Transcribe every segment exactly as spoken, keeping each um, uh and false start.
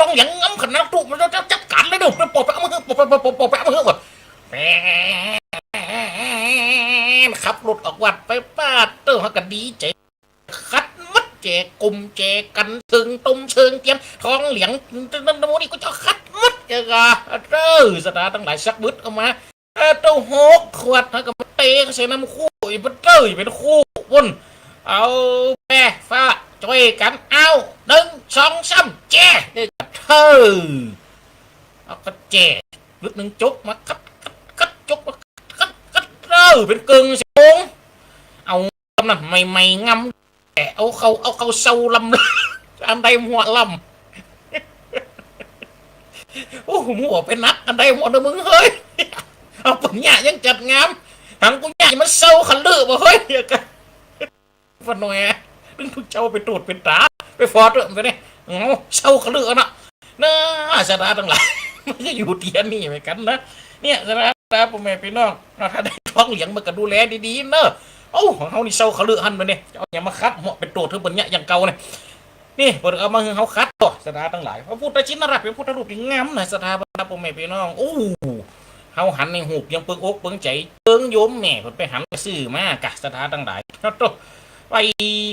ต้องอย่างงั้นขนาดตุ๊ มันจะจัดก๋านเลยเนาะ ปอไปเอามาหื้อ ปอไป ปอไป ปอไปเอามาหื้อ แป๊ด ขับรถออกวัดไป ป๊าดเต้อ เฮาก็ดีใจ๋ ขัดหมด แจกุมแจกั๋น เซิงตมเซิงเตียน ทองเหลือง นั่นโน่นนี่ ก็จะขัดหมด แกก็ เออ ศรัทธาตังหลาย สักบึดออกมา เออ เต้าหกขวด เฮาก็มาเตใส่น้ำคู่ อีกบ่เต้อ อีกเป๋นคู่ปุ้น เอาแป้ฟ้าจ้อยกั๋น เอา นึ่ง สอง สาม แจ เนี่ยก็เต้อ เอาก็แจ บึดนึ่งจกมาขัด ขัด ขัด จกมาขัด ขัด ขัด เออ เป๋นเกิ่งสิบอง เอา กำนั้นใหม่ๆ งำ แต่เอาเข้า เอาเข้าเซาลำ อันใดหัวลำ โอ้ หัวไปนัก อันใดหัวเนอะมึงเฮ้ย เอาปัญญายังจัดงาม หังกูอยากมาเซาขะเลือบ่เฮ้ย ปะหน่อย มึงเจ้าไปตรวจเป็นต๋า ไปฟอเตอะมันเนี่ย เอา เซาขะเลือนะ น่า ศรัทธาตังหลาย มันจะอยู่เตียนนี่เหมือนกั๋นนะ เนี่ย ศรัทธา พ่อแม่พี่น้อง เอา ถ้าได้ทองเหลืองมันก็ดูแลดีๆ เนอะ เอ้า ของเฮานี่เซาขะเลือหั้นไปเนี่ย เอาหยังมาขัดหัวเป๋นโตดหื้อเปิ้นเนี่ยอย่างเก่าเนี่ย นี่เปิ้นเอามาหื้อเฮาขัด โอ้ ศรัทธาตังหลาย พระพุทธชินราชเป๋นพุทธรูปตี้งามนะ ศรัทธาบรรดาพ่อแม่พี่น้อง โอ้ เฮาหันในฮูปยังเปิงอกเปิงใจ๋ เปิงโยมแม่เปิ้นไปหันไปซื้อมากะ ศรัทธาตังหลาย โอ้โต ไป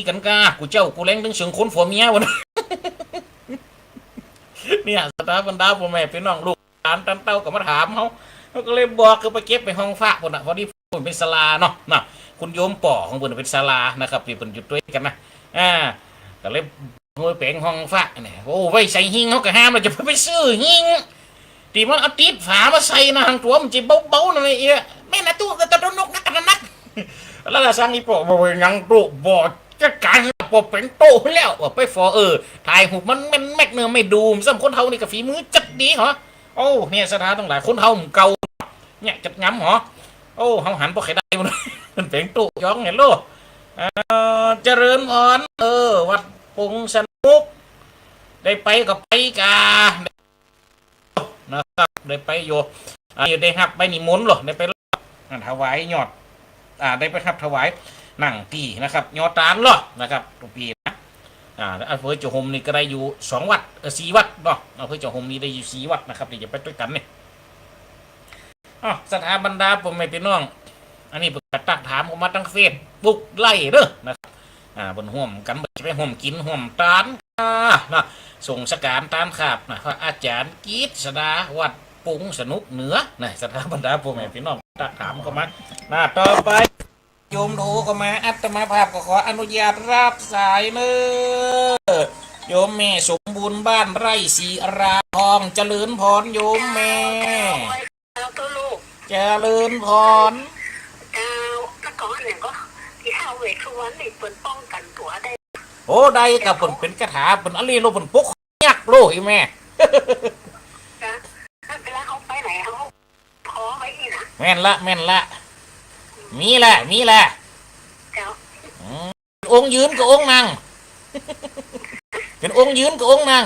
กั๋นกา กู้เจ้ากู้แลง ตึงเถิงคนผัวเมียวัน เนี่ย ศรัทธาบรรดาพ่อแม่พี่น้อง ลูกหลานต้านเต้าก็มาถามเฮา เฮาก็เลยบอกคือไปเก็บไปห้องพระปุ้นน่ะ พอดีปุ้นเป๋นศาลาเนาะ น่ะ คุณโยมป้อของปุ้นเป๋นศาลานะครับ ตี้เปิ้นอยู่ตวยกั๋นนะ อ่า ก็เลย โอ้ย แป๋งห้องพระเนี่ย โอ้ ไว้ใส่หิ้ง เฮาก็ห้ามแล้ว จะไปซื้อหิ้ง ตี้มันเอาติดฝามาใส่นะ หังตั๋วมันจะเบาๆ หน่อยเอ้ย แม่นนะตุ๊ แต่ตะนกนักกันนัก แล้วละสั่งอี่ป้อ บ่เป็นหยังตุ๊ บ่จัดก๋าน บ่เป๋นตุ๊แล้ว ว่าไปฟอ เออ ถ่ายฮูปมันแม่นแม็กเนอะ ไม่ดู ซ้ำคนเฮานี่ก็ฝีมือจัดดีเหรอ โอ้ เนี่ย ศรัทธาตังหลาย คนเฮามันเก่า เนี่ย จัดงามเหรอ โอ้ เฮาหันบ่ใค่ได้มัน มันเป๋นตุ๊ย้องเนี่ยโล เอ่อ เจริญพร เออ วัดปงสนุก ได้ไปก็ไปกา นะครับ ได้ไปอยู่ อ่า ได้ฮับใบนิมนต์เหรอ ได้ไป อ่า ถวายยอด อ่า ได้ไปฮับถวายหนังตี้นะครับ ยอดตานเหรอนะครับ ตุ๊ปีนะ อ่า อำเภอเจ้าโฮมนี่ก็ได้อยู่สองวัด เอ่อ สี่วัดเนาะ อำเภอเจ้าโฮมนี่ได้อยู่สี่วัดนะครับ ตี้จะไปตวยกั๋นนี่ อ้าว ศรัทธาบรรดาพ่อแม่พี่น้อง อันนี้เปิ้นก็ตักถามเข้ามาตางเฟซบุ๊กไลฟ์เด้อนะครับ อ่า เปิ้นฮ่วมกั๋น จะไปฮ่วมกิ๋นฮ่วมตาน อ่า นะ สงฆ์สการตานคาบนะ พระอาจ๋ารย์กฤษดา วัดปงสนุกเหนือ นะ ศรัทธาบรรดาพ่อแม่พี่น้อง ตักถามเข้ามา นะ ต่อไป โยมโทรเข้ามา อาตมาภาพก็ขออนุญาตฮับสายเน้อ โยมแม่สมบูรณ์บ้านไร่ศรีอาราทอง เจริญพรโยมแม่ เจ้าลูก เจริญพร เจ้า แล้วก็อันหนึ่งก็ ที่ห้าเวท วันนี้เปิ้นป้องกั๋นตั๋วได้ โอ้ ได้ ก็เปิ้นเป๋นคาถา เปิ้นอะลีโล เปิ้นปกยักษ์โล อีแม่ นะ เวลาเฮาไปไหน เฮาขอไว้นี่นะ แม่นละ แม่นละ มีแหละ มีแหละ เจ้า อืม องค์ยืนกับองค์นั่ง เป๋นองค์ยืนกับองค์นั่ง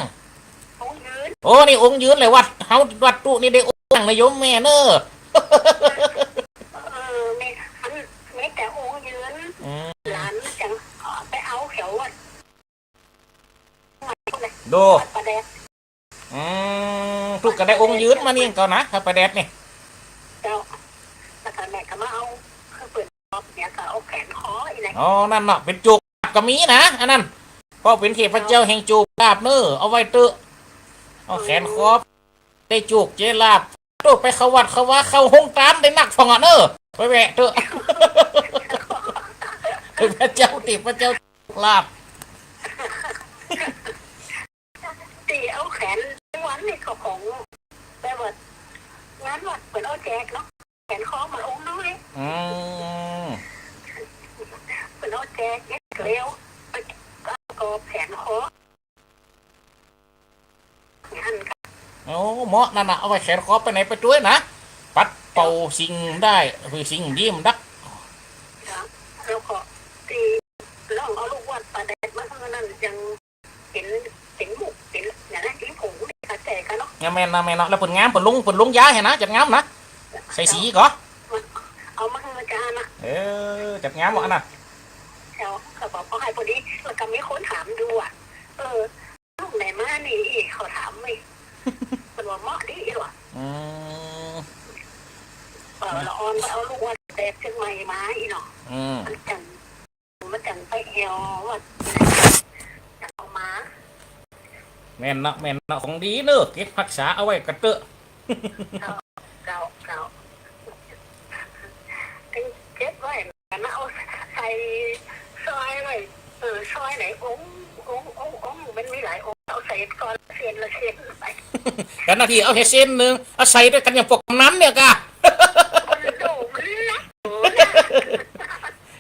องค์ยืน โอ้ นี่องค์ยืนเลย วัดเฮา วัดตุ๊นี่ได้องค์นั่งนะโยมแม่เน่อ เออ มี มันมีแต่องค์ยืน อืม หลานจั่งไปเอาแถววัด โด วัดป่าแดด อืม ตุ๊ก็ได้องค์ยืนมานี่ก่อนะ วัดป่าแดดนี่ เจ้า แล้วก็แม่ก็มาเอา คือเปิ้น เนี่ยก็เอาแขวนคออีแหละ อ๋อ นั่นเนาะ เป๋นโจกลาภก็มีนะ อันนั้น เพราะเป๋นเทพเจ้าแห่งโจกลาภเน่อ เอาไว้เต๊อะ เอาแขวนคอ ได้โจกได้ลาภ โตไปเข้าวัดเข้าวาเข้าโฮงต๋ามได้นักพ่องอะเน่อ ไปแวะเต๊อะ เทพเจ้า เทพเจ้าโจกลาภ ตี้เอาแขวนวันนี่ก็ของแบบว่างานวัดเปิ้นเอาแจกเนาะ แขวนคอเหมือนองค์น้อย อืม เปิ้นเอาแจกเยอะแล้ว ก็แขวนคอ หั้นค่ะ โอ้ เหมาะนั่นน่ะ เอาไว้แขวนคอไปไหนไปตวยนะ ปัดเป่าสิ่งด้าย คือสิ่งดีมันดัก แล้วก็ตี้ลองเอาลูกวัดป่าแดดมาเท่านั้นยัง เป๋น เป๋นหมุก เป๋นอย่างนั้น เป๋นผงนี่เข้าใจ๋กั๋นเนาะ เนี่ยแม่นนะ แม่นนะ แล้วเปิ้นงาม เปิ้นลง เปิ้นลงยาหั้นนะ จัดงามนะ ใส่สีก่อ เอามาหื้ออาจ๋ารย์นะ เออ จัดงามว่ะอันน่ะ เจ้า ก็บอกเขาให้พอดี แล้วก็มีคนถามดูอะ เออ ลูกไหนมานี่ เขาถามไว้ เปิ้นว่าเหมาะดีว่ะ อืม เออ ละอ่อนไปเอาลูกวัดแดดเจียงใหม่มาอีเนาะ อืม มันจั่ง มันจั่งไปแอ่ววัด จั่งเอามา แม่นเนาะ แม่นเนาะ ของดีเน่อ เก็บฮักษาเอาไว้กั๋นเต๊อะ เจ้า เจ้า เจ้า เก็บไว้ อันนั้นเอาใส่ซอยไว้ เออ ซอยไหนองค์ องค์ องค์ องค์ มันมีหลายองค์ เอาใส่ซอยละเส้นละเส้นไป กั๋นนาทีเอาแค่เส้นนึ่ง เอาใส่ตวยกั๋นอย่างปวกกำนันเนี่ยก่ะ มันโดด มันหนัก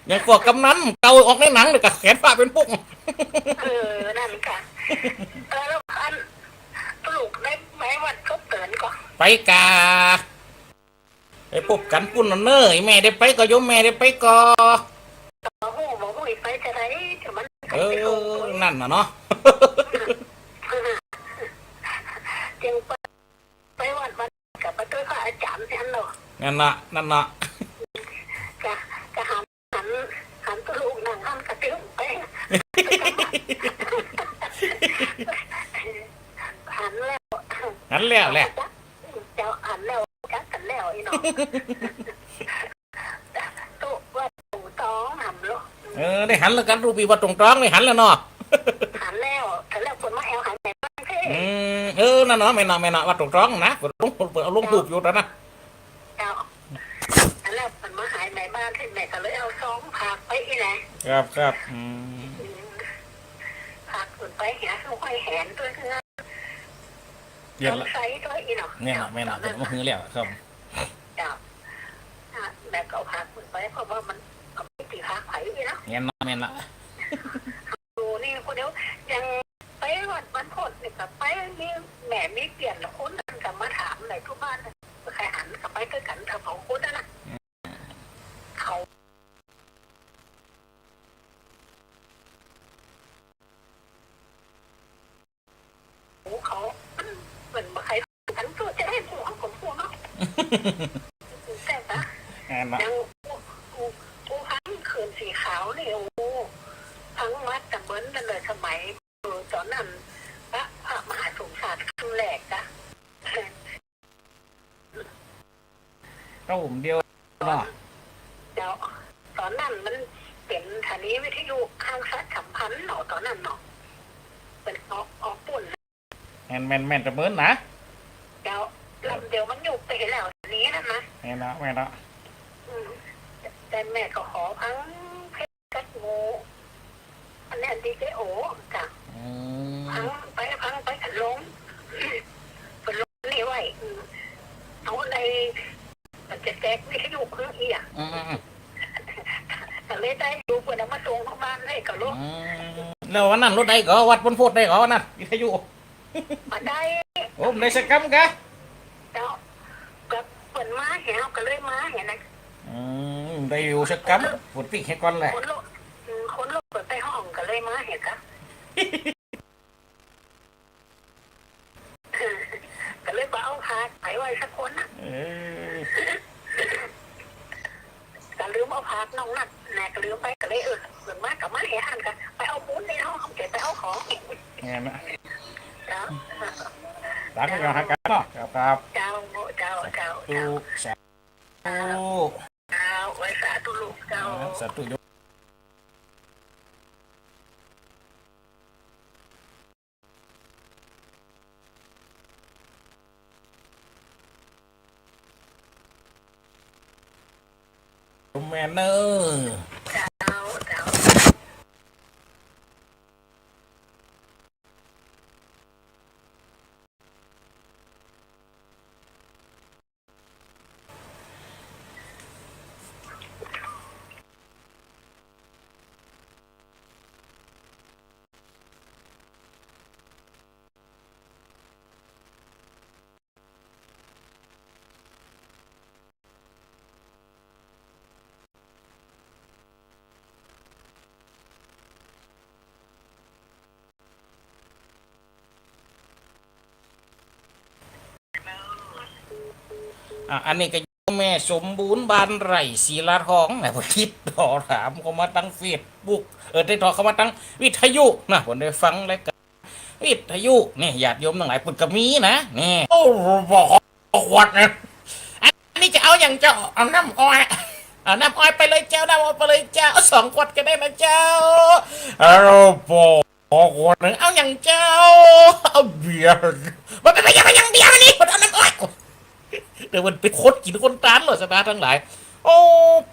อย่างปวกกำนัน เก่าออกในหนังเลยก่ะ แขวนพระเป๋นปุ๊ก เออ นั่นก่ะ เออ แล้วอัน สรุปได้ไหมวัดเขาเตื๋อนก่อ ไปก่ะ ไปปบกั๋นปุ้นเน่อ อีแม่ได้ไปก่อ โยมแม่ได้ไปก่อ บ่ฮู้ บ่ฮู้ไปจะได้ แต่มัน เออ นั่นน่ะเนาะ จั่งไป ไปวัด วัดกับไปตวยพระอาจ๋ารย์นั่นเนาะ นั่นน่ะ นั่นน่ะ กะ กะหัน หัน หันตวยลูกนั่งหันกะตึ้มไป หันแล้ว หันแล้วแหละ เจ้า หันแล้ว จักกั๋นแล้วอีเนาะ ตุ๊วัดต๋งตองหันแล้ว เออ ได้หันแล้วกั๋น ตุ๊ปี้วัดต๋งตองได้หันแล้วเนาะ หันแล้ว หันแล้วเปิ้นมาแอ่วหายแม่บ้านเท่ อืม เออ นั่นเนาะ แม่นเนาะ แม่นเนาะ วัดต๋งตองนะ เปิ้นลง เปิ้นเอาลงฮูปอยู่ต๋อนนั้น เจ้า หันแล้วเปิ้นมาหายแม่บ้านเท่ แม่ก็เลยเอาซองผักไปอีแหละ ครับ ครับ อืม อืม ผักเปิ้นไปหาลูกไอ้แหนตวย เปลี่ยนละ ใส่ตวยอีเนาะ แม่นเนาะ แม่นเนาะ เปิ้นเอามาหื้อแล้วครับ เจ้า อ่ะ แม่ก็เอาผักเปิ้นไป เพราะว่ามันก็มีตี้ผักไผนี่เนาะ แม่นเนาะ แม่นละ โอ้ นี่คนเดียว อย่างไปวัดบ้านโพธิ์นี่ก็ไป มีแม่มีเปี้ยนคนนั้นก็มาถามในทุกบ้านน่ะ ใผหันก็ไปตวยกั๋นกับสองคนนั่นน่ะ อืม เขา เขา มันบ่ใค่ อันก็จะได้ฮู้ของผมฮู้เนาะ ใจ้ปะ แม่นเนาะ อย่าง โอ้ โอ้ โอ้ ฟังเขื่อนสีขาวนี่ โอ้ ฟังมาแต่เมินนั่นเลย สมัย เออ ต๋อนนั้น พระ พระมหาสมศักดิ์ครั้งแรกอะ เต้าผมเดียวเนาะ เจ้า ต๋อนนั้นมันเป๋นสถานีวิทยุฮังสัตย์สัมพันธ์เนาะ ต๋อนนั้นเนาะ เปิ้นออก ออกปุ้น แม่น แม่น แม่น แต่เมินนะ เจ้า ลำเดียวมันยุบไปแล้ว สถานีนั้นนะ แม่นละ แม่นละ อืม แต่แม่ก็ขอฟังเพลงกั๊กหมู่ อันนี้ดีเจโอจ้ะ อืม ฟังไปฟังไปก็ลง ก็ลงนี่ไว้ อืม เอาใน มันจะแจกวิทยุเครื่องเอีย อืม อืม อืม ก็เลยได้อยู่ เปิ้นเอามาส่ง อืม แล้ววันนั้นลดได้ก่อ วัดพ้นโพธิ์ได้ก่อวันนั้น วิทยุ บ่ได้ โอ้ บ่ได้สักกำกะ เจ้า ก็เปิ้นมาแหม ก็เลยมาแหมนะ อืม ได้อยู่สักกำ ปวดปีกให้ก่อนแหละ คนลุก อืม คนลุกเปิดไปห้องก็เลยมาแหมกะ ก็เลยบ่เอาผาดไปไหว้สักคนน่ะ เออ ก็ลืมเอาผาดน้องนัดนะ ก็ลืมไป ก็เลย เออ เปิ้นมาก็มาแหม อั้นก็ไปเอาปูนในห้อง เก็บไปเอาของ แหมนะ เจ้า ลาก่อนนะครับเนาะ ครับ ครับ เจ้า เจ้า เจ้า สาธุ เจ้า สาธุ เจ้า ไหว้สาธุลูกเจ้า สาธุโยม แม่เนอ เจ้า เจ้า อ่ะ อันนี้ก็โยมแม่สมบูรณ์ บ้านไร่ ศิลาทองนะ เปิ้นติดต่อถามเข้ามาตางเฟซบุ๊ก เออ ติดต่อเข้ามาตางวิทยุนะ เปิ้นได้ฟังรายก๋านวิทยุนี่ ญาติโยมตังหลาย เปิ้นก็มีนะ นี่ โอ้ บ่ขวดนะ อันนี้จะเอาหยังเจ้า เอาน้ำอ้อย เอาน้ำอ้อยไปเลยเจ้า น้ำอ้อยไปเลยเจ้า เอาสองขวดก็ได้นะเจ้า เอาบ่ ขอขวดนึ่ง เอาหยังเจ้า เอาเบียร์ บ่ บ่ บ่ บ่ บ่ บ่ เบียร์นี่ เอาน้ำอ้อย เดี๋ยวมันเป๋นคนกิ๋นคนตานเหรอ ศรัทธาตังหลาย โอ้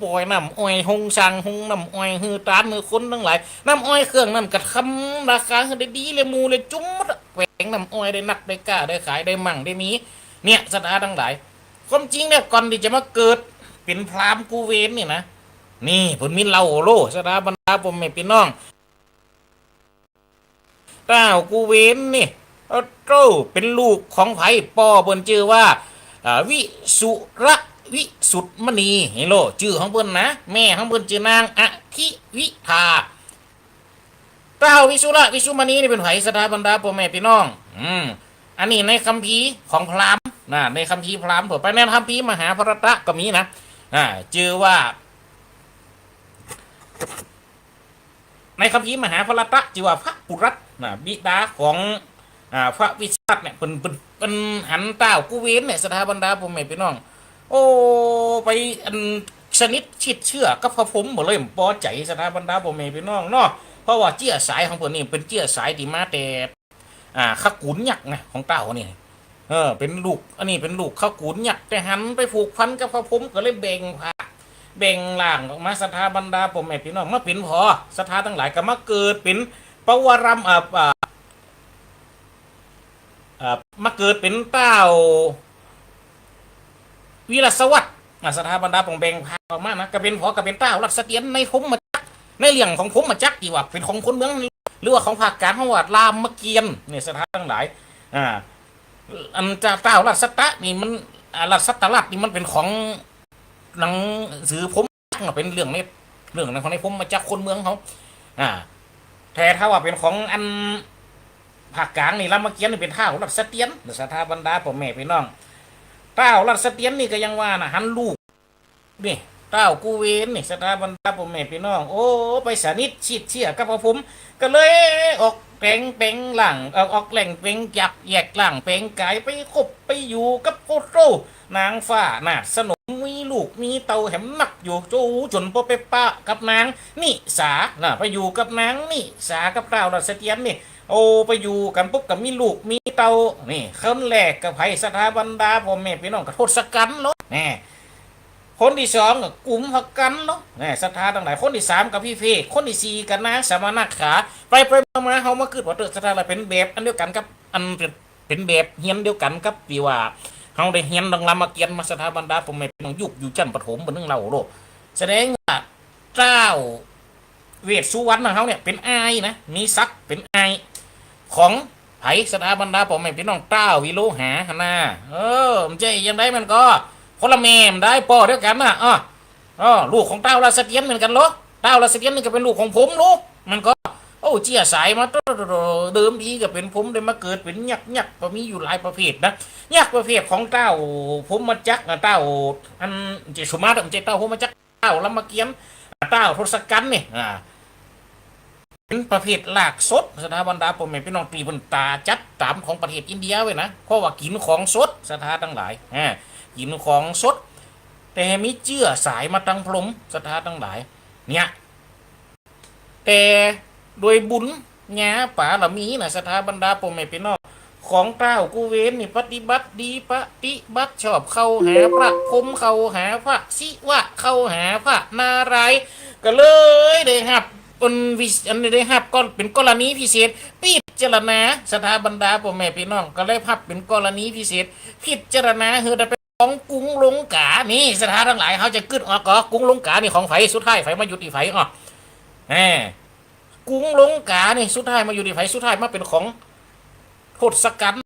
ป่อยน้ำอ้อย ฮงสั่งฮงน้ำอ้อย หื้อตานหื้อคนตังหลาย น้ำอ้อยเครื่องนั้นก็ทำราคาหื้อได้ดีเลย หมู่เลยจุ๊มหมดอะ แป๋งน้ำอ้อยได้นักได้ก้า ได้ขายได้มั่งได้มี เนี่ย ศรัทธาตังหลาย ความจริงเนี่ย ก่อนตี้จะมาเกิดเป๋นพราหมณ์กูเวนนี่นะ นี่ เปิ้นมีเล่าโล ศรัทธาบรรดาป้อแม่ปี้น้อง ต้าวกูเวนนี่ โอ้โธ่ เป๋นลูกของใผ ป้อเปิ้นจื้อว่า อ่า วิสุระ วิสุทธิ์มณี นี่โล จื้อของเปิ้นนะ แม่ของเปิ้นจื้อนางอธิวิธา ต้าววิสุระ วิสุมณีนี่เป๋นใผ ศรัทธาบรรดาป้อแม่ปี้น้อง อืม อันนี้ในคัมภีร์ของพราหมณ์นะ ในคัมภีร์พราหมณ์ เปื้อไปในคัมภีร์มหาภารตะก็มีนะ อ่า จื้อว่า ในคัมภีร์มหาภารตะ จื้อว่าพระปุรัตน์นะ บิดาของ อ่า พระวิสุทธิเนี่ย เปิ้น เปิ้น เปิ้นหันต้าวกูเวนเนี่ย ศรัทธาบรรดาป้อแม่ปี้น้อง โอ้ ไปอันสนิทชิดเชื่อกับพระพรหมบ่เลย บ่ปอใจ๋ ศรัทธาบรรดาป้อแม่ปี้น้องเนาะ เพราะว่าเจื้อสายของเปิ้นนี่เป๋นเจื้อสายตี้มาแต่ อ่า ขกูลยักษ์ไง ของต้าวนี่ เออ เป๋นลูก อันนี้เป๋นลูกขกูลยักษ์ แต่หันไปผูกพันกับพระพรหม ก็เลยแบ่งพระ แบ่งร่างออกมา ศรัทธาบรรดาป้อแม่ปี้น้อง มาเป๋นผอ ศรัทธาตังหลาย ก็มาเกิดเป๋นปวาราม อ่า อ่า อ่า มาเกิดเป๋นต้าว วิรัสสวัสดิ์ อ่า ศรัทธาบรรดาป้องแบ่งพระออกมานะ ก็เป๋นผอ ก็เป๋นต้าวรัชเตียนในพรหมจักร ในเรื่องของพรหมจักรตี้ว่าเป๋นของคนเมือง หรือว่าของภาคกลางเฮาว่ารามเกียรติ์เนี่ย ศรัทธาตังหลาย อ่า อันจะต้าวรัชตะนี่มัน อ่า รัชตะราชนี่มันเป๋นของหนังสือพรหมจักรเนาะ เป๋นเรื่องใน เรื่องนั้นของในพรหมจักรคนเมืองเฮา อ่า แต่ถ้าว่าเป๋นของอันภาคกลางนี่ รามเกียรติ์นี่เป๋นต้าวรัชเตียน ศรัทธาบรรดาป้อแม่ปี้น้อง ต้าวรัชเตียนนี่ก็ยังว่านะ หันลูก นี่ ต้าวกูเวนนี่ ศรัทธาบรรดาป้อแม่ปี้น้อง โอ้ ไปสนิทชิดเชื่อกับพระพรหม ก็เลยออกแป๋งแป๋งร่าง เอ่อ ออกแหล่งแป๋งจักแยกร่างแป๋งก๋าย ไปคบไปอยู่กับโคโตนางฟ้านาฏสนม มีลูกมีเต้าแหมนักอยู่ โจ้ จ๋นป้อไปปะกับนางนิสานะ ไปอยู่กับนางนิสากับต้าวรัชเตียนนี่ โอ้ ไปอยู่กั๋นปุ๊บก็มีลูกมีเต้า นี่ คนแรกก็ใผ ศรัทธาบรรดาป้อแม่ปี้น้อง ก็ทศกัณฐ์เนาะ แน่ คนตี้สองก็กุมภกันเนาะ แน่ ศรัทธาตังหลาย คนตี้สามก็พิเภก คนตี้สี่ก็นางสมณขา ไปไปมามาเฮามาคิดว่าเต๊อะ ศรัทธาตังหลาย เป๋นแบบอันเดียวกั๋นกับ อันเป๋น เป๋นแบบเฮียนเดียวกั๋นกับตี้ว่าเฮาได้เฮียนเรื่องรามเกียรติ์มา ศรัทธาบรรดาป้อแม่ปี้น้อง ยุคอยู่จั้นประถม เปิ้นนึ่งเล่าโลด แสดงว่า ต้าว เวสสุวรรณของเฮาเนี่ยเป๋นอ้ายนะ มีศักดิ์เป๋นอ้ายของใผ ศรัทธาบรรดาป้อแม่ปี้น้อง ต้าววิโรหาหั้นนา เออ บ่ใจ้จะใด มันก็คนละแม่ บ่ได้ป้อเดียวกั๋นน่ะ อ้อ อ้อ ลูกของต้าวราชเตียนเหมือนกั๋นเหรอ ต้าวราชเตียนนี่ก็เป๋นลูกของผมเนาะ มันก็ โอ้ เจื้อสายมา เดิมทีก็เป๋นผมได้มาเกิดเป๋นยักษ์ ยักษ์ก็มีอยู่หลายประเภทนะ ยักษ์ประเภทของต้าวพรหมจักรนะ ต้าว อัน บ่ใจ้สุมาตะ บ่ใจ้ต้าวพรหมจักร ต้าวรามเกียรติ์ อ่า ต้าวทศกัณฐ์นี่ อ่า เป๋นประเภทรากสด ศรัทธาบรรดาป้อแม่ปี้น้อง ตี้เปิ้นต๋าจัดต๋ามของประเทศอินเดียไว้นะ เพราะว่ากิ๋นของสด ศรัทธาตังหลาย อ่า กิ๋นของสด แต่มีเจื้อสายมาตังพรหม ศรัทธาตังหลาย เนี่ย แต่โดยบุญญาบารมีนะ ศรัทธาบรรดาป้อแม่ปี้น้อง ของต้าวกุเวนนี่ปฏิบัติดี ปฏิบัติชอบ เข้าหาพระพรหม เข้าหาพระศิวะ เข้าหาพระนารายณ์ ก็เลยได้ฮับเป๋นวิ อันนี้ได้ฮับก็เป๋นกรณีพิเศษ พิจารณา ศรัทธาบรรดาป้อแม่ปี้น้อง ก็เลยฮับเป๋นกรณีพิเศษ พิจารณาหื้อได้เป๋นของกรุงลงก๋า นี่ ศรัทธาตังหลาย เฮาจะกึ๊ดออกก่อ กรุงลงก๋านี่ของใผ สุดท้ายใผมาอยู่ตี้ใผ อ้อ แหม กรุงลงก๋านี่สุดท้ายมาอยู่ตี้ใผ สุดท้ายมาเป๋นของทศกัณฐ์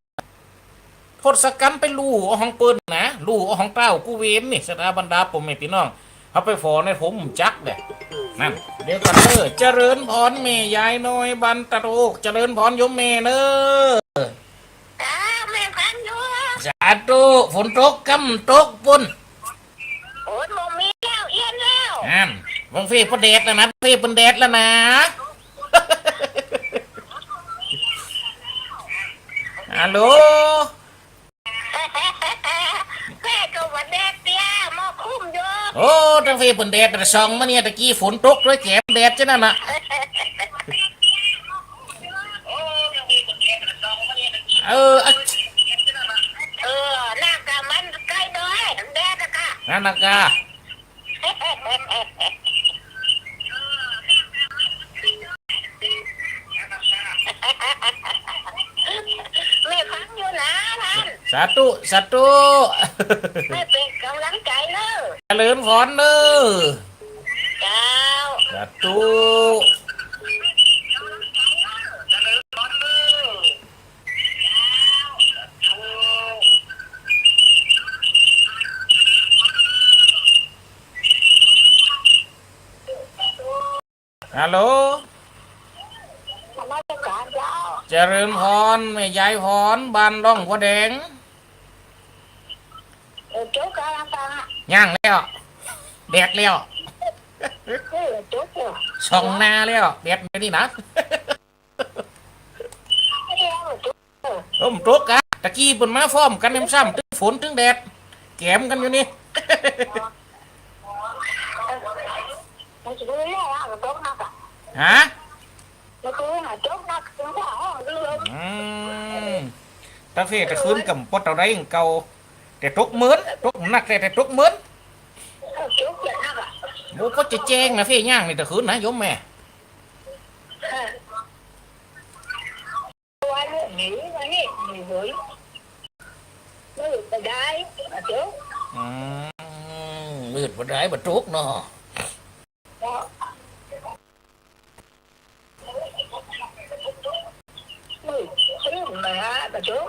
ทศกัณฐ์ไปลู่เอาของเปิ้นนะ ลู่เอาของต้าวกุเวนนี่ ศรัทธาบรรดาป้อแม่ปี้น้อง เฮาไปผ่อในผมจักแหละ นั่น เดี๋ยวก่อนเน้อ เจริญพรแม่ยายน้อยบ้านตะโตก เจริญพรโยมแม่เน้อ จ้า แม่ฟังอยู่ สาธุ ฝนตกก่ำตกปู้น โอ้ย บ่มีแล้ว เอี้ยนแล้ว อั้น บางเฟ้เปิ้นแดดแล้วนะ บางเฟ้เปิ้นแดดแล้วนะ ฮัลโหล แม่ก็ว่าแดดเตี้ย หมอกคลุมอยู่ โอ้ ตังเฟ้เปิ้นแดด แต่ส่องมาเนี่ย ตะกี้ฝนตกด้วย แจ๋มแดดจ้ะนั่นน่ะ เออ อะ เออ หน้ากะมันใก้ดอย แดดอะกะ นั่นน่ะกะ แม่ฟังอยู่นะท่าน สาธุ สาธุ แม่เป๋นก๋ำลังใจ๋เน้อ เจริญพรเน้อ เจ้า สาธุ ฮัลโหล นมัสก๋านเจ้า เจริญพร แม่ยายพร บ้านร่องบัวแดง เออ จบกำลังฟังอะ ยังแล้ว แดดแล้ว เออ จบแล้ว ส่องหน้าแล้ว แดดอยู่นี่นะ เออ เออ บ่ตกกะ ตะกี้เปิ้นมาพร้อมกั๋น แหมซ้ำ ตึงฝนตึงแดด แจ๋มกั๋นอยู่นี่ มันจะดูแล้วอะ มันตกหนักอะ ฮะ มันคือหาตกหนัก ถึงว่าห้องดึงลม อืม ตะเฟ้ตะคืนก็บ่เต้าใดเก่า แต่ตกเหมือน ตกหนักแต่ แต่ตกเหมือน เออ ตกอย่างหนักอะ โอ้ ก็จะแจ้งนะเฟ้ย่างนี่ตะคืนนะโยมแม่ เออ วันนี้หนี วันนี้หนีเลย มืดบ่ได้ บ่ตก อืม มืดบ่ได้ บ่ตกเนาะ เนาะ มืดครึ้มมา บ่ตก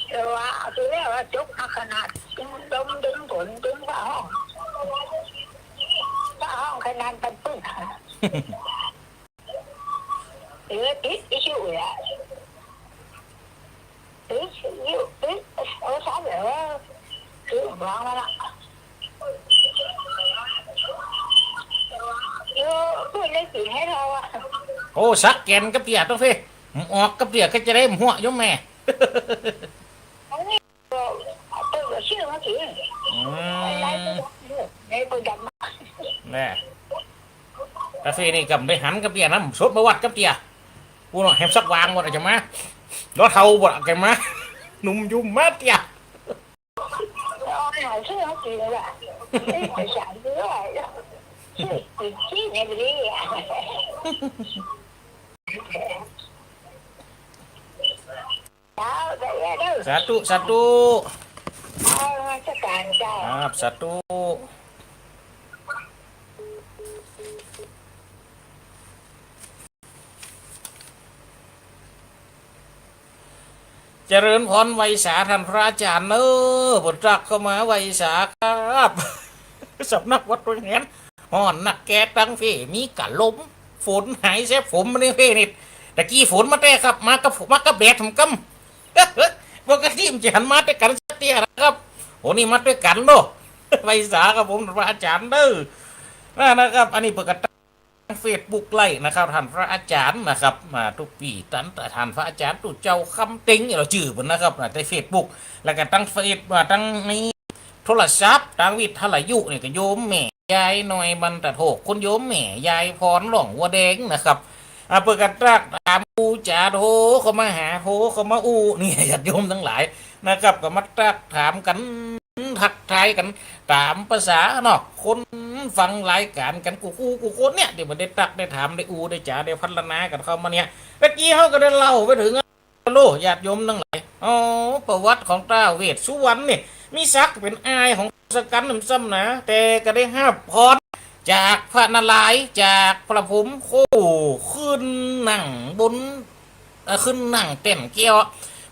แต่ว่าเอาไปแล้วว่าตกหนักขนาด ดึงลม ดึงฝน ดึงผ้าห้อง ผ้าห้องขนาดปันปึ้ง เออ ติดอิ้วอะ ติดอิ้ว ติด เออ ซับเลย เออ คือวางมันอะ เออ เปิ้นได้กิ๋นหื้อเฮาอะ โอ้ สักแก่นกับเตี้ยต้องเฟ้ ออกกับเตี้ยก็จะได้หัวโยมแม่ อันนี้ ก็เปิ้นก็ซื้อมากิ๋น อืม อะไรก็ได้ ในเปิ้นดำมา แน่ กาแฟนี่ก็บ่ได้หันกับเตี้ยนะ สดมาวัดกับเตี้ย ปู้นเนาะ แหมสักวางบ่จะมา ดอเฒ่าบ่จะมา หนุ่มอยู่มาเตี้ย เอาหน่อยซื้อมากิ๋นเลยอะ ไม่ใส่ด้วย ซื้อกิ๋นที่ไหนบ่ดีอะ เจ้า ได้แล้วเด้อ สาธุ สาธุ เอานมัสก๋านเจ้า ครับ สาธุ เ เจริญพรไหว้สาต้านพระอาจ๋ารย์เน้อ เปิ้นตั๊กเข้ามาไหว้สาครับ สำนักวัดดอยแหน ฮ้อนนักแก ตังเฟ้มีกะลม ฝนหายแซบผมมาในเฟ้นี่ ตะกี้ฝนมาแต๊ครับ มากับ มากับแดดผมกำ ปกติมันจะหันมาตวยกั๋นสักเตื้อนะครับ โอ้ นี่มาตวยกั๋นเนาะ ไหว้สาครับผม พระอาจ๋ารย์เน้อ นั่นนะครับ อันนี้เปิ้นก็ เฟซบุ๊กไลฟ์นะครับ ต้านพระอาจ๋ารย์นะครับ มากู้ปี๋ ต้าน ต้านพระอาจ๋ารย์ ตุ๊เจ้าคำเต็ง นี่ลอจื้อเปิ้นนะครับ อ่า ในเฟซบุ๊ก แล้วก็ตังเฟซ อ่า ตังในโทรศัพท์ ตังวิทยุนี่ก็โยมแม่ยายน้อยบรรทโทก คุณโยมแม่ยายพรหลองวัวแดงนะครับ อ่า เปิ้นก็ตั๊กถามอู้จ๋า โทรเข้ามาหา โทรเข้ามาอู้ นี่ ญาติโยมตังหลายนะครับ ก็มาตั๊กถามกั๋น ทักทายกั๋นต๋ามภาษาเนาะ คนฟังรายก๋านกั๋นกู้คู่กู้คนเนี่ย ตี้มันได้ตั๊กได้ถามได้อู้ได้จ๋าได้พรรณนากั๋นเข้ามาเนี่ย ตะกี้เฮาก็ได้เล่าไปเถิง โล ญาติโยมตังหลาย อ๋อ ประวัติของต้าเวสสุวรรณนี่ มีศักดิ์เป๋นอ้ายของทศกัณฐ์นั่นซ้ำนา แต่ก็ได้ฮับพรจากพระนารายณ์ จากพระพรหมโค่นขึ้นนั่งบน เอ่อ ขึ้นนั่งแต้นแก้ว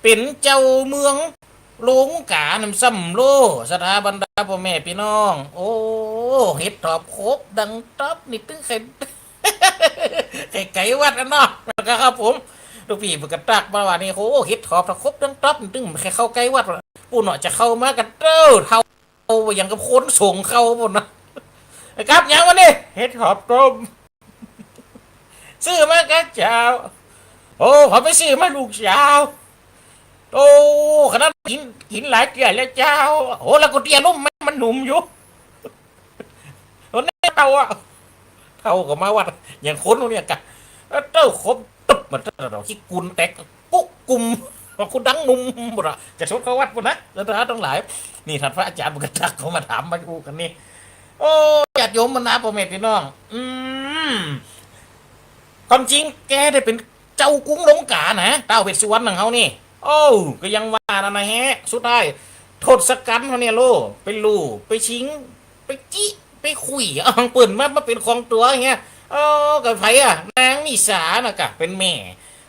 เป๋นเจ้าเมือง ลงก๋านั่นซ้ำโล ศรัทธาบรรดาป้อแม่ปี้น้อง โอ้ เห็ดถอบครบดังต๊อบนี่ตึงใค่ ใค่ไก๋วัดอะเนาะ แล้วก็ครับผม ลูกปี้เปิ้นก็ตั๊กมาว่านี่ โอ้ เห็ดถอบถ้าครบดังต๊อบนี่ตึงใค่เข้าใก้วัด ปู้นเนาะ จะเข้ามาก็เต้อเฒ่า อย่างกับคนส่งเข้าปู้นนะ ครับ หยังวะนี่ เห็ดถอบต้ม ซื้อมากับเจ้า โอ้ ข้อยไปซื้อมาลูกสาว โอ้ ขนาดกิ๋น กิ๋นหลายเตื้อแล้วเจ้า โอ้ แล้วก๋วยเตี๋ยวลุ่มมัน มันหนุ่มอยู่ โอ้ แน่เฒ่าอะ เฒ่าก็มาวัด อย่างคนเนี่ยกะ เออ เต้อครบตึ๊บมาเต้อดอกขี้กุนแตก กุ๊กกุม ว่ากูดังหนุ่มหมดอะ จะสดเข้าวัดปู้นนะ ศรัทธาตังหลาย นี่ต้านพระอาจ๋ารย์เปิ้นก็ตั๊กเข้ามาถามมาอู้กั๋นนี่ โอ้ ญาติโยมบรรดาป้อแม่ปี้น้อง อืม ความจริงแกได้เป๋นเจ้ากรุงลงก๋านะ ต้าเวสสุวรรณของเฮานี่ โอ้ ก็ยังว่านั่นนะแฮะ สุดท้าย ทศกัณฐ์เฮาเนี่ยโล ไปลู่ ไปชิง ไปจิ ไปขุย เอาของเปิ้นมา มาเป๋นของตั๋วเงี้ย เออ ก็ใผอะ นางนิสาน่ะกะ เป๋นแม่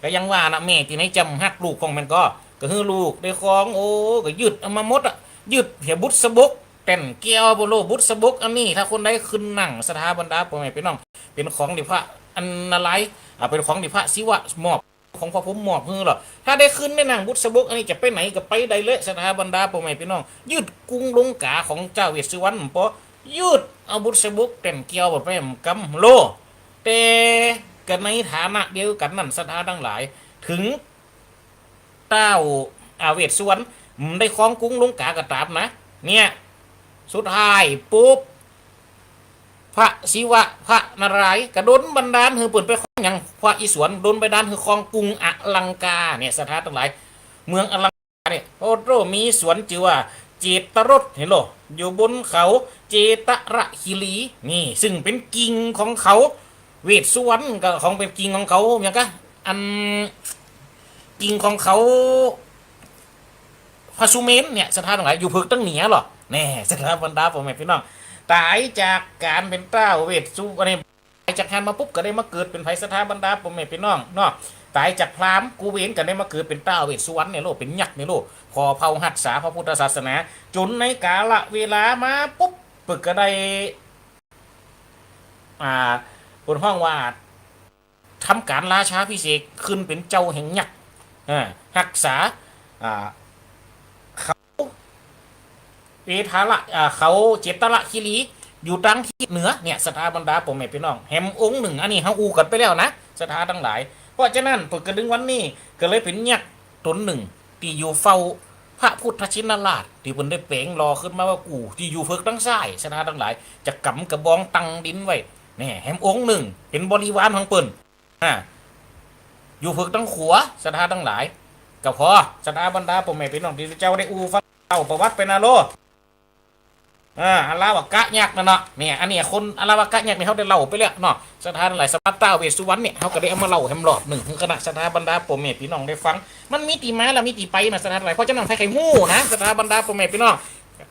ก็ยังว่าน่ะ แม่ตี้ไหนจำฮักลูกของมันก็ ก็หื้อลูกได้ครอง โอ้ ก็ยึดเอามาหมดอะ ยึดเหียบุษบก แต้นแก้วปู้นโล บุษบกอันนี้ ถ้าคนใดขึ้นนั่ง ศรัทธาบรรดาป้อแม่ปี้น้อง เป๋นของตี้พระ อันนารายณ์ อ่า เป๋นของตี้พระศิวะมอบ ของพระพรหมมอบหื้อลอ ถ้าได้ขึ้นได้นั่งบุษบกอันนี้จะไปไหนก็ไปได้เลย ศรัทธาบรรดาป้อแม่ปี้น้อง ยึดกรุงลงก๋าของต้าเวสสุวรรณปอ ยึดเอาบุษบกแต้นแก้วไปแปมกำโล แต่ก็ในฐานะเดียวกั๋นนั่น ศรัทธาตังหลาย เถิง ต้า อ่า เวสสุวรรณ อืม ได้ครองกรุงลงก๋าก็ต๋ามนะ เนี่ย สุดท้ายปุ๊บ พระศิวะ พระนารายณ์ ก็ดลบันดาลหื้อเปิ้นไปครองหยัง พระอิศวร ดลบันดาลหื้อครองกรุงอลังกา เนี่ย ศรัทธาตังหลาย เมืองอลังกาเนี่ย โอ้โห มีสวนจื้อว่าเจตรส หันโล อยู่บนเขาเจตรคีรี นี่ ซึ่งเป๋นกิ่งของเขา เวสสุวรรณก็ของเป๋นกิ่งของเขา หยังกะ อัน กิ่งของเขา พระสุเมรุเนี่ย ศรัทธาตังหลาย อยู่เผิกตังเหนือลอ แน่ ศรัทธาบรรดาป้อแม่ปี้น้อง ต๋ายจากก๋านเป๋นต้าเวสสุวรรณ อันนี้ ต๋ายจากหั้นมาปุ๊บก็ได้มาเกิดเป๋นใผ ศรัทธาบรรดาป้อแม่ปี้น้องเนาะ ต๋ายจากพราหมณ์กุเวนก็ได้มาเกิดเป๋นต้าเวสสุวรรณเนี่ยโล เป๋นยักษ์เนี่ยโล ผ่อเผ่าฮักษาพระพุทธศาสนา จ๋นในกาละเวลามาปุ๊บ เปิ้นก็ได้ อ่า เปิ้นฮ้องว่า ทำก๋านราชาภิเษกขึ้นเป๋นเจ้าแห่งยักษ์ อ่า ฮักษา อ่า เขา เวทาละ อ่า เขาเจตรคีรี อยู่ตางทิศเหนือเนี่ย ศรัทธาบรรดาป้อแม่ปี้น้อง แหมองค์นึ่ง อันนี้เฮาอู้กั๋นไปแล้วนะ ศรัทธาตังหลาย เพราะฉะนั้น เปิ้นก็ดึงวันนี้ ก็เลยเป๋นยักษ์ต๋นนึ่ง ตี้อยู่เฝ้าพระพุทธชินราช ตี้เปิ้นได้แป๋งหล่อขึ้นมาว่ากูตี้อยู่เผิกตังซ้าย ศรัทธาตังหลาย จะก๋ำกระบองตังดินไว้ แน่ แหมองค์นึ่ง เป๋นบริวารของเปิ้น อ่า อยู่เผิกตังขวา ศรัทธาตังหลาย ก็ผ่อ ศรัทธาบรรดาป้อแม่ปี้น้อง ตี้เจ้าได้อู้ฟังเล่าประวัติไปนะโล อ่า อลาวกะยักษ์นั่นเนาะ เนี่ย อันนี้คนอลาวกะยักษ์นี่เฮาได้เล่าไปแล้วเนาะ ศรัทธาตังหลาย สำหรับต้าเวสสุวรรณเนี่ย เฮาก็ได้เอามาเล่าแหมรอบนึ่ง หื้อคณะศรัทธาบรรดาป้อแม่ปี้น้องได้ฟัง มันมีตี้มาและมีตี้ไปนะ ศรัทธาตังหลาย เพราะฉะนั้นใผใค่ฮู้นะ ศรัทธาบรรดาป้อแม่ปี้น้อง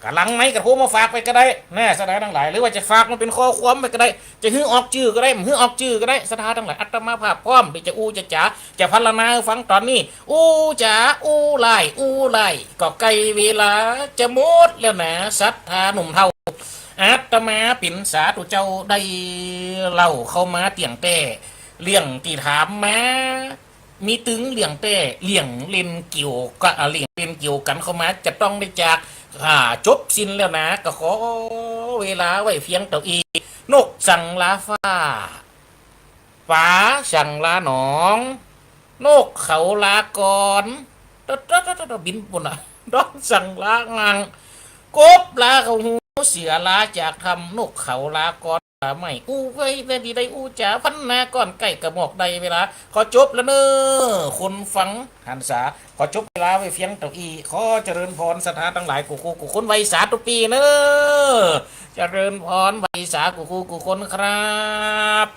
ก๋าหลังไมค์ก็โทรมาฝากไปก็ได้นะ ศรัทธาตังหลาย หรือว่าจะฝากมาเป๋นข้อความไปก็ได้ จะหื้อออกจื้อก็ได้ บ่หื้อออกจื้อก็ได้ ศรัทธาตังหลาย อาตมาภาพพร้อมตี้จะอู้จะจ๋า จะพรรณนาหื้อฟังต๋อนนี้ อู้จ๋าอู้ไล่อู้ไล่ ก็ใก้เวลาจะหมดแล้วนะ ศรัทธาหนุ่มเฒ่า อาตมาเป๋นสาธุเจ้าได้เล่าเข้ามาเตี้ยงแต๊ เรื่องตี้ถามมา มีตึงเรื่องแต๊ เรื่องเล่นเกี่ยวกะ อ่า เรื่องเล่นเกี่ยวกั๋นเข้ามา จะต้องได้จาก อ่า จบสิ้นแล้วนะ ก็ขอเวลาไว้เพียงเต้าอี้ นกสั่งลาฟ้า ป๋าสั่งลาหนอง นกเขาลากร ตะ ตะ ตะ ตะ บินปู้นน่ะ ดอนสั่งลางาง กบลาเข้าฮู เสือลาจากถ้ำ นกเขาลากร ลาไม้ อู้ไว้ ได้ดีได้อู้จ๋า พรรณนาก่อน ใก้กะหมดได้เวลา ขอจบแล้วเน่อ คนฟังหันษา ขอจบเวลาไว้เพียงเต้าอี้ ขอเจริญพรศรัทธาตังหลาย กู้คู่กู้คน ไหว้สาตุ๊ปี๋เน่อ เจริญพร ไหว้สากู้คู่กู้คนครับ